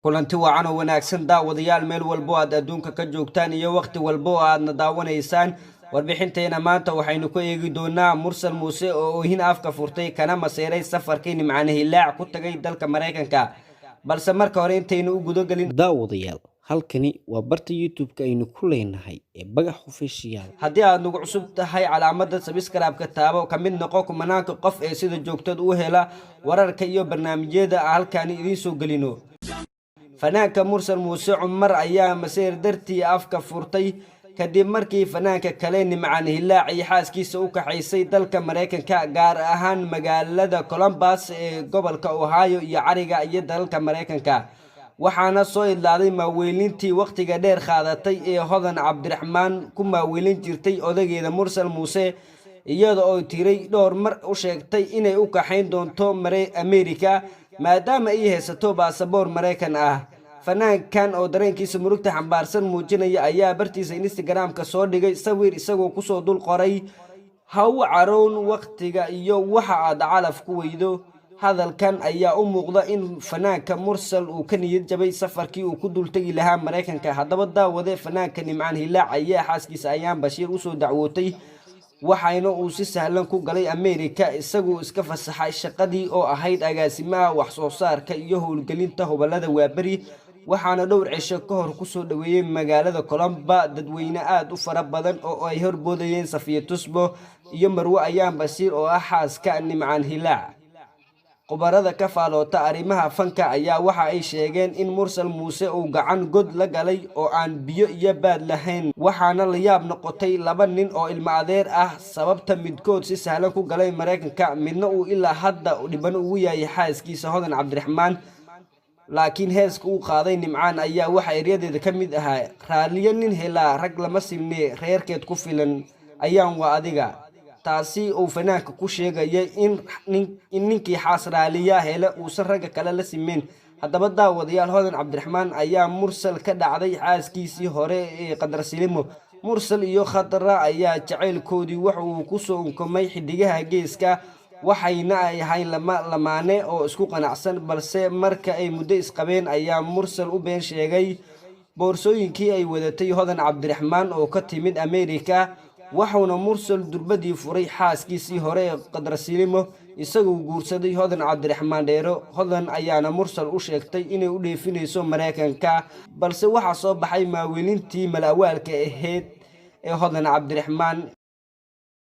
Kulanti wacan oo wanaagsan, daawadayaal, meel walbo aad adduunka ka joogtaan iyo wakhti walbo oo aadna daawanaysaan. Warbixinteena maanta waxaynu ku eegi doonaa Mursal Muuse oo oohin afka furtay kana maseeray safarkii Nimcaan Hilaac ku tagay dalka Maraykanka. Balse marka hore, intaynu u gudagelin, Daawadayaal, halkani waa barta YouTube-ka aynu ku leenahay ee Bagax Official. Haddii aad nagu cusub tahay, calaamada subscribe-ka taabo, ka mid noqo kumanaanka qof ee sida joogtad u hela wararka iyo barnaamijyada halkaani idiin soo gelino. Fanaanka Mursal Muuse Cumar ayaa maseer dartii afka furtay kadib markii fanaanka kale Nimcaan Hilaac iyo xaaskiisa u kaxaysay dalka Maraykanka, gaar ahaan magaalada Columbus ee gobolka Ohio iyo cariga iyo dalalka Maraykanka. Waxaana soo idlaaday maaweelintii wakhtiga dheer qaadatay ee Hodan Cabdiraxmaan ku maaweelin jirtay odageeda Mursal Muuse, iyada oo tiray dhowr mar u sheegtay inay u kaxayn doonto Amerika maadaama ay haysato baasaboor Maraykan ah. Fanaankan oo dareenkiisa murugta xambaarsan muujinaya ayaa bartiisa Instagram-ka soo dhigay sawir isagoo kusoo dul qoray: "Ha u carown wakhtiga iyo waxa aad calaf ku weydo." Hadalkan ayaa u muuqda in fanaanka Mursal uu ka niyad jabay safarkii uu ku dultegi lahaa Maraykanka. Haddaba daawade, fanaanka Nimcaan Hilaac ayaa xaaskiisa Ayaan Bashiir usoo dacwootay, waxayna uu si sahlan ku galay Amerika, isagoo iska fasaxay shaqadii oo ahayd agaasimaha wax soo saarka iyo howlgelinta Hobolada Waaberi. Waxaana dhowr cisho ka hor kusoo dhoweeyey magaalada Columbus dadweyne aada u fara badan oo ay horboodayeen Safiya Tusbo iyo Marwe Ayaan Bashiir oo ah xaaska Nimcaan Hilaac. Khubarada ka faaloota arrimaha fanka ayaa waxa ay sheegeen in Mursal Muuse uu gacan god la galay oo aan biyo iyo baad lahayn. Waxaana la yaab noqotay laba nin oo ilmo adeer ah sababta midkood si sahlan ku galay Maraykanka, midna uu ilaa hadda dhiban ugu yahay xaaskiisa Hodan Cabdiraxmaan. Laakiin heeska uu qaaday Nimcaan ayaa waxaa eryadeeda ka mid ahaa: "Raaliyo nin helaa rag lama simne, reerkeed ku filan ayaan waa adiga." Taasi uu fanaanka ku sheegaya in ninkii xaas raaliyaa hele uusan ragga kale la simeyn. Haddaba daawadayaal, Hodan Cabdiraxmaan ayaa Mursal ka dhacday xaaskiisii hore ee Qadar Silimo. Mursal iyo Khadra ayaa jacaylkoodii waxa uu kusoo unkamay Xidigaha Geeska, waxayna ay ahayn lama lamaane oo isku qanacsan. Balse marka ay muddo isqabeen ayaa Mursal u been sheegay boorsooyinkii ay wadatay Hodan Cabdiraxmaan oo ka timid Amerika, waxauna Mursal durbadii furay xaaskiisii hore ee Qadar Silimo, isagoo guursaday Hodan Cabdiraxmaan Dheero. Hodan ayaana Mursal u sheegtay inay u dheefinayso Maraykanka, balse waxaa soo baxay maaweelintii malawaalka ahayd ee Hodan Cabdiraxmaan.